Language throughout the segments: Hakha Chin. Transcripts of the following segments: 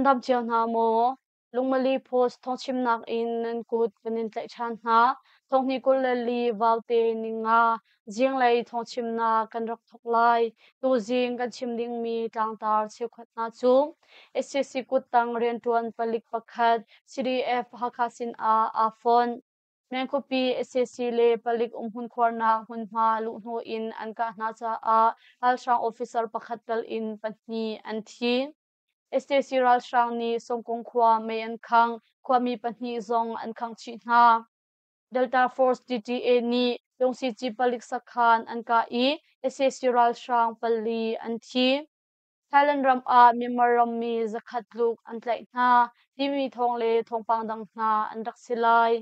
Nan dam cio hna maw? Lungmali Post thawngchimnak in nan kut kan in tlaih ṭhan hna. Thonghni 24 Vaute ninga zinglei thawngchimnak kan rak thawk lai. Tuzing kan chim dingmi tlangtar cheukhat hna cu SCC kuttang rianṭuan palik pakhat CDF Hakha sinah aa fonh. Meng khuapi sac le palik umhmun khuarnak hmunhma luhhnawh in an kah hna caah ralhrang officer pakhat tal in pahnih an thi. Sac ralhrang nih Songkung khua mei an khangh, khuami pahnih zong an khangh chih hna. Delta Force DTA nih Lungsici palik sakhan an kah i sac ralhrang pali an thi. Thailand ram ah Myanmar rammi 100 tluk an tlaih hna timi thawng le thawngpang dang hna an rak si lai.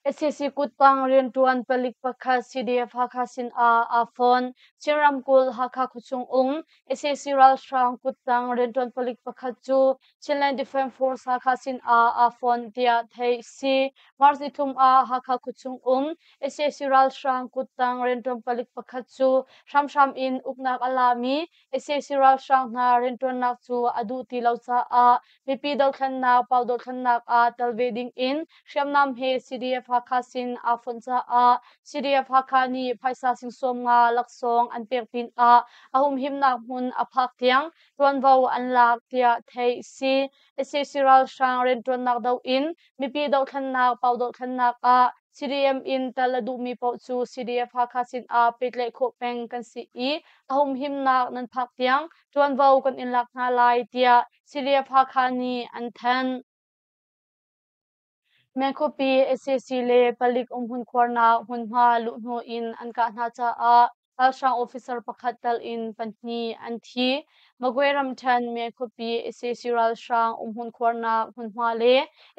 Sac kuttang rianṭuan palik pakhat CDF Hakha sinah aa fon. Chin ramkulh Hakha khuachung um sac ralhrang kuttang rianṭuan palik pakhat cu Chinland Defence Force Hakha sinah aa fon tiah theih si. March 3 ah Hakha khuachung um sac ralhrang kuttang rianṭuan palik pakhat cu hramhram in uknak a lami sac ralhrang hna rianṭuannak cu a duh ti lo caah mipi dothlennak pau dothlennak ah tel ve ding in hriamnam he CDF Hakha sin aa fonh caah CDF Hakha nih phaisa sing 50 laksawng an pek pinah a humhimnak hmun a phak tiang ṭuanvo an lak tiah theih si. Sac ralhrang rianṭuannak doh in mipi dothlennak pau dothlennak ah CDM in tel a duhmi paoh cu CDF Hakha sinah pehtlaih khawh peng kan si i a humhimnak nan phak tiang ṭuanvo kan in lak hna lai tiah CDF Hakha nih an thanh. Meng khuapi sac le palik umhmun khuarnak hmunhma luhhnawh in an kah hna caah ralhrang officer pakhat tal in pahnih an thi. Magwe ramṭhen Meng khuapi sac ralhrang umhmun khuarnak hmunhma le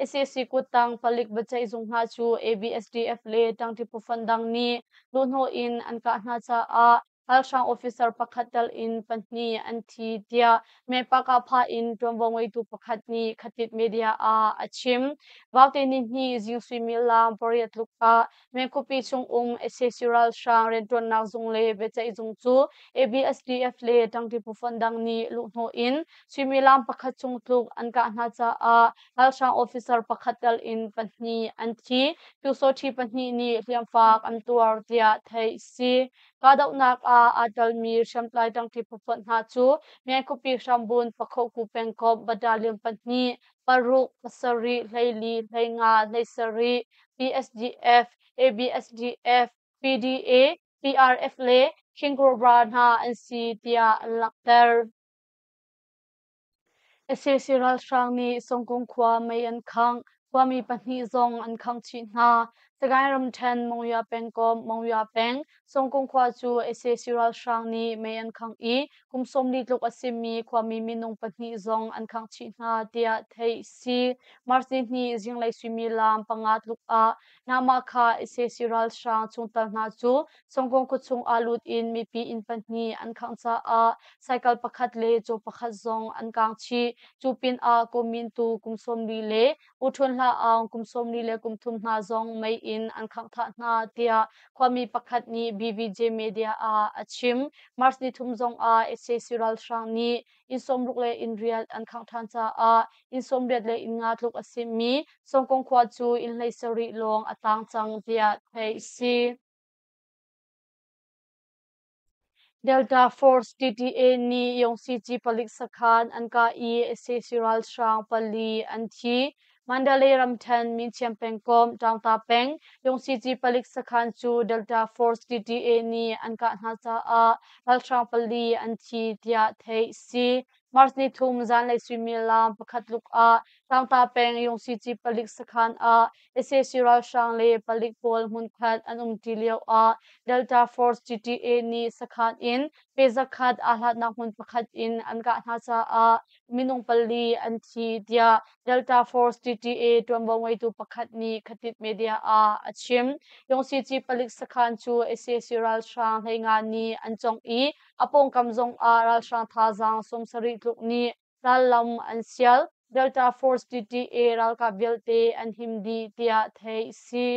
sac kuttang palik biaceih zung hna cu ABSDF le ṭangṭi phu dang nih luhhnawh in an kah hna caah ralhrang officer pakhat tal in pahnih an thi tiah Mepakapha in ṭuanvo ngeitu pakhat nih Khatit media ah a chim. Vaute nihnih zing suimilam pariat tluk ah Meng khuapi chung um sac ralhrang rianṭuannak zung le biaceih zung cu ABSDF le ṭangṭi phu dang nih luhhnawh in suimilam pakhat chung tluk an kah hna caah ralhrang officer pakhat tal in pahnih an thi. Pyusawṭhi pahnih nih hliamfak an tuar tiah theih si. Kahdohnak ah aa telmi hriamtlai ṭangṭi phufonh hna cu Meng khuapi hrambun Pakhoku pengkomh battalion pahnih, paruk, pasarih, 14, 15, 17, PSDF, ABSDF, PDA, PRF le King Cobra hna an si tiah an langhter. Sac ralhrang nih Songkung khua mei an khangh. Khuami pahnih zong an khangh chih hna. Sagaing ramṭhen Monywa pengkomh Monywa peng Songkung khua cu sac ralhrang nih mei an khangh i kum 40 tluk a simi khuami minung pahnih zong an khangh chih hna tiah theih si. March nihnih zinglei suimilam panga tluk ah Namah-kha sac ralhrang chungtel hna cu Songkung khuachung ah lut in mipi inn pahnih an khangh caah cycle pakhat le caw pakhat zong an kaang chih. Cu pinah Kawmintu kum 40 le U Htun Hla Aung kum 40 le kum thum hna zong mei in an khangh thah hna tiah khuami pakhat nih BVJ media ah a chim. March nithum zong ah sac ralhrang nih inn 60 le inn riat an khangh ṭhan caah inn 80 le inn nga tluk a simi Songkong khua cu inn 17 lawng a tang cang tiah theih a si. Delta Force TTA nih Yongsici palik sakhan an kah i sac ralhrang pali an thi. Mandalay ramṭhen Minchiam pengkomh Taungta peng Yongsici palik sakhan cu Delta Force TTA nih an kah hna caah ralhrang pali an thi tiah theih a si. March nithum zanlei suimilam pakhat tluk ah Taungta peng Yongsici palik sakhan ah sac ralhrang le palik pawl hmunkhat an umṭi lioah Delta Force GTA nih sakhan in pe zakhat aa hlatnak hmun pakhat in an kah hna caah minung pali an thi tiah Delta Force GTA ṭuanvo ngeitu pakhat nih Khatit Media ah a chim. Yongsici palik sakhan cu sac ralhrang 15 nih an congh i a pawngkam zongah ralhrang thazaang 70 tluk nih rallam an sial. Delta Force GTA ralkap vialte an him dih tiah theih a si.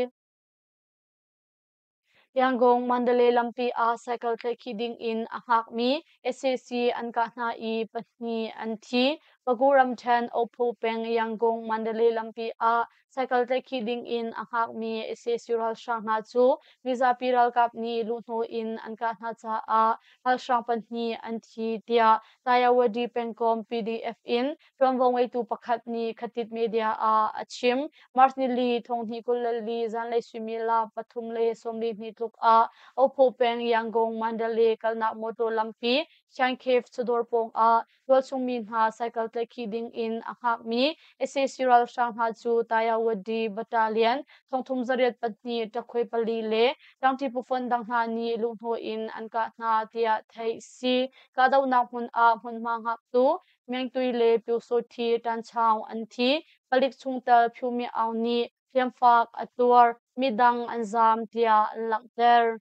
Yangon Mandalay lampi ah cycle tlaihkhih ding in a hngakmi sac an kah hna i pahnih an thi. Pagu ramṭhen Opho peng Yangon Mandalay lampi ah cycle tlaihkhih ding in a hngakmi sac ralhrang hna cu mizapi ralkap nih luhhnawh in an kah hna caah ralhrang pahnih an thi tiah Tayawadi pengkomh PDF in ṭuanvo ngeitu pakhat nih Khatit Media ah a chim. March nili thonghnih 24 zanlei suimilam 3:42 tluk ah Opho peng Yangon Mandalay kalnak motor lampi Shan Cave chawdawr pawng ah tualchung mi hna cycle tlaihkhih ding in a hngakmi sac ralhrang hna cu Tayawadi Battalion thongthum zariat pahnih ṭakhoi pali le ṭangṭi pufon dang hna nih luhhnawh in an kah hna tiah theih si. Kahdohnak hmun ah hmunhma hngaktu Mengtui le Pyusawthi Ṭanchaung an thi. Palik chungtel Phyu Mya Aung nih hliamfak a tuar, midang an zaam tiah an langhter.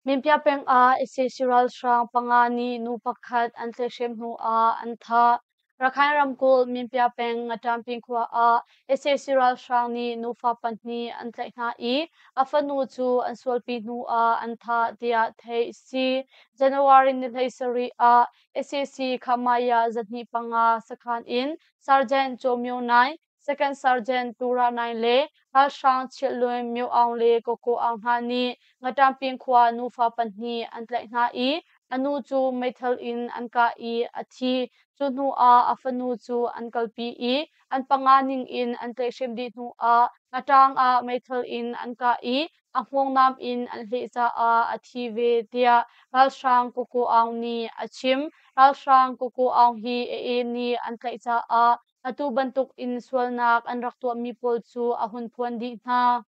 Minpia peng ah sac ralhrang panga nih nu pakhat an tlaihhrem hnu ah an thah. Rakhine ramkulh Minpia peng Ngaṭamping khua ah sac ralhrang nih nufa pahnih an tlaih hna i a fanu cu an sualpi hnu ah an thah tiah theih a si. January ni 17 ah sac Khamaya 205 sakhan in Sergeant Chaw Myo Naing, Second Sergeant Tura Naing le ralhrang Chilhlun Myo Aung le Koko Aung hna nih Ngaṭamping khua nufa pahnih an tlaih hna i a nu cu meithal in an kah i a thi. Cu hnu ah a fanu cu an kalpi i an panga ning in an tlaihhrem dih hnu ah a ṭaang ah meithal in an kah i a hngawng in an hleh caah a thi ve tiah ralhrang Koko Aung nih a chim. Ralhrang Koko Aung hi AA nih an tlaih caah atu bantuk in sualnak an rak tuahmi pawl cu a hun phuan dih hna.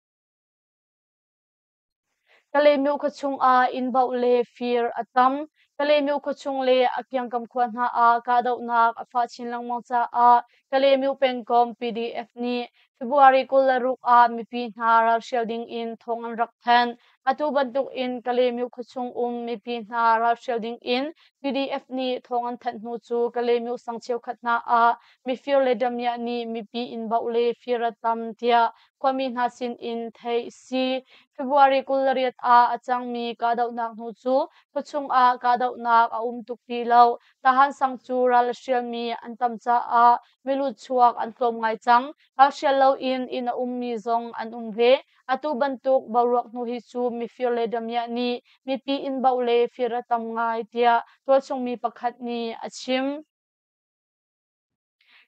Kalaymyo khuachung ah inn bauh le fir a tam. Kalaymyo khuachung le a kiangkam khua hna ah kahdohnak a fah chin lengmang caah Kalaymyo pengkomh PDF nih February 26 ah mipi hna ralhrial ding in thawng an rak thanh. Atu bantuk in Kalaymyo khuachung um mipi hna ralhrial ding in PDF nih thawng an thanh hnu cu Kalaymyo sang cheukhat hna ah mifir le damiah nih mipi inn bauh le fir a tam tiah khuami hna sin in theih a si. February 28 ah a cangmi kahdohnak hnu cu khuachung ah kahdohnak a um tuk ti lo. Tahan sang cu ral a hrialmi an tam caah milut chuak an tlawm ngai cang. Ral hrial loin inn a ummi zong an um ve. Atu bantuk boruak hnu hi cu mifir le damiah nih mipi inn bauh le fir a tam ngai tiah tualchungmi pakhat nih a chim.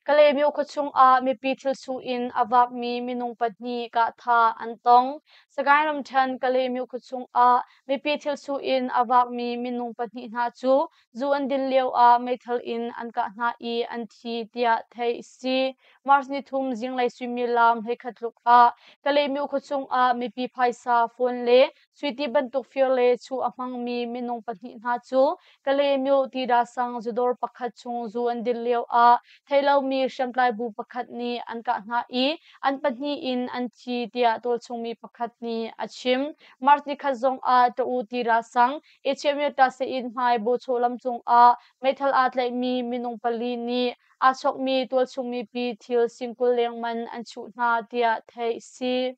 Kalaymyo khuachung ah mipi thilsu in a vakmi minung pahnih kahthah an tong. Sagaing ramṭhen Kalaymyo khuachung ah mipi thilsu in a vakmi minung pahnih hna cu zu an din lio ah meithal in an kah hna i an thi tiah theih a si. March nithum zinglei suimilam 11 tluk ah Kalaymyo khuachung ah mipi phaisa, phone le Suiti bantuk fir le chuh a hmangmi minung pahnih hna cu Kalaymyo Tida sang zudawr pakhat chung zu an din lio ah theihlomi hriamtlai bu pakhat nih an kah hna i an pahnih in an thi tiah tualchungmi pakhat nih a chim. March nikhat zong ah Taw Tida sang Echemyota Sein hmai Bochaw lam cung ah meithal aa tlaihmi minung pali nih aa chawkmi tualchungmi pi thil sing 20 leng man an chuh hna tiah theih a si.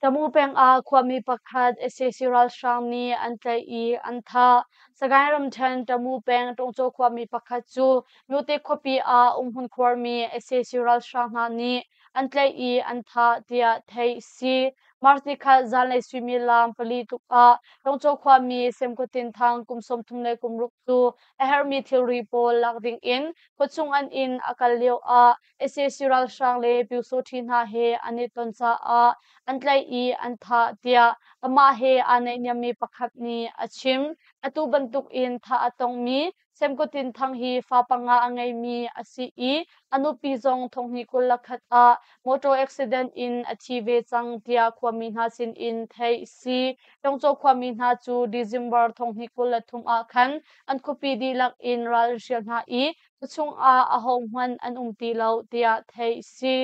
Tamu peng ah khuami pakhat sac ralhrang nih an tlaih i an thah. Sagaing ramṭhen Tamu peng Tungcaw khuami pakhat cu Myote khuapi ah umhmun khuarmi sac ralhrang hna nih an tlaih i an thah tiah theih a si. March nikhat zanlei suimilam 4 tluk ah Tungcaw khuami Semkhuatin Thang kum 36 cu a herhmi thilri pawl lak ding in khuachung an inn a kal lio ah sac ralhrang le Pyusawṭhi hna he an i ton caah an tlaih i an thah tiah amah he aa naihniammi pakhat nih a chim. Atu bantuk in thah a tongmi Semkutin Thang hi fa panga a ngeimi a si i a nupi zong 2021 ah motor accident in a thi ve cang tiah khuami hna sinin theih a si. Tongcaw khuami hna cu December 2023 ah khan an khuapi dihlak in ral an hrial hna i khuachung ah ahohmanh an um ti lo tiah theih a si.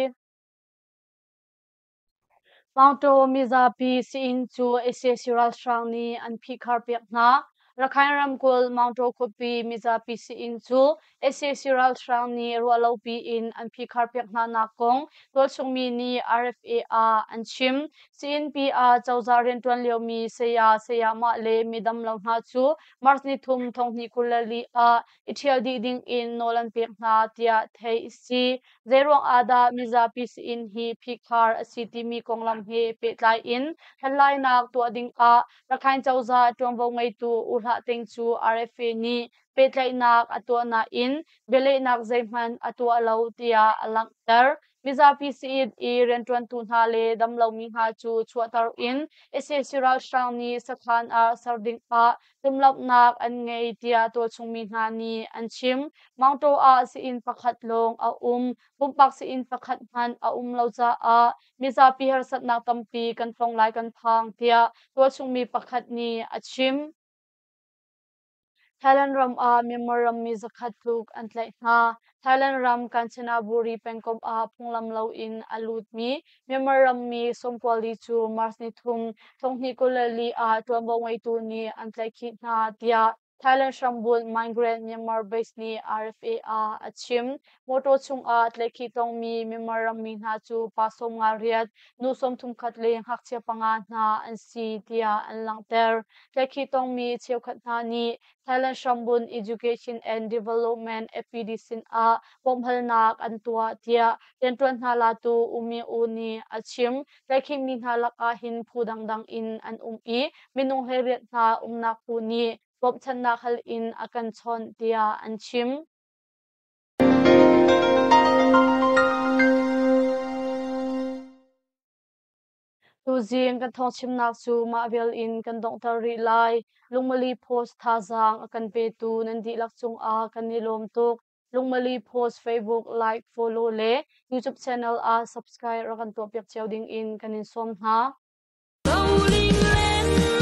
Maungtaw mizapi sii-inn cu sac ralhrang nih an phihkhar piak hna. Rakhine ramkulh Maungtaw khuapi mizapi sii-inn cu sac ralhrang nih ruahlopi in an phihkhar piak hna nak kong tualchung mi nih RFA ah an chim. Sii-innpi ah cozah rianṭuan liomi saya, sayamah le midamlo hna cu March nithum thonghnih 24 ah i ṭhial dih ding in nawl an pek hna tiah theih a si. Zeiruang ah dah mizapi sii-inn hi phihkhar a si timi konglam he pehtlai in hlathlainak tuah ding ah Rakhine cozah ṭuanvo ngeitu U Hlah Ting cu RFA nih pehtlaihnak a tuah nain bialehnak zeihmanh a tuah lo tiah a langhter. Mizapi sii-inn i rianṭuantu hna le damlomi hna cu chuahter in sac ralhrang nih sakhan ah ser ding ah timhlamhnak an ngei tiah tualchungmi hna nih an chim. Maungtaw ah sii-inn pakhat lawng a um. Pumpak sii-inn pakhat hmanh a um lo caah mizapi harsatnak tampi kan tong lai kan phang tiah tualchungmi pakhat nih a chim. Thailand ram ah Myanmar rammi zakhat tluk an tlaih hna. Thailand ram Kanchanaburi pengkomh ah phunglam loin a lutmi Myanmar rammi 94 cu March nithum 2024 ah ṭuanvo ngeitu nih an tlaihkhih hna tiah Thailand hrambunh Migrant Myanmar Base nih RFA ah a chim. Motor chungah tlaihkhih tongmi Myanmar rammi hna cu pa 58, nu 31 le ngakchia panga hna an si tiah an langhter. Tlaihkhih tongmi cheukhat hna nih Thailand hrambunh Education and Development FPD sinah bawmhhalnak an tuah tiah rianṭuan hna latu U Myo Oo nih a chim. Tlaihkhihmi hna lakah hin phu dangdang in an um i minung 18 hna umnak phu nih bawmhchanhnak hal in a kan chawnh tiah an chim. Tuzing kan thawngchimnak cu mah vial in kan donghter rih lai. Lungmali Post thazaang a kan petu nan dihlak cungah kan i lawm tuk. Lungmali Post Facebook like, follow le YouTube channel ah subscribe rak kan tuahpiak cio ding in kan in sawm hna. Rolling land.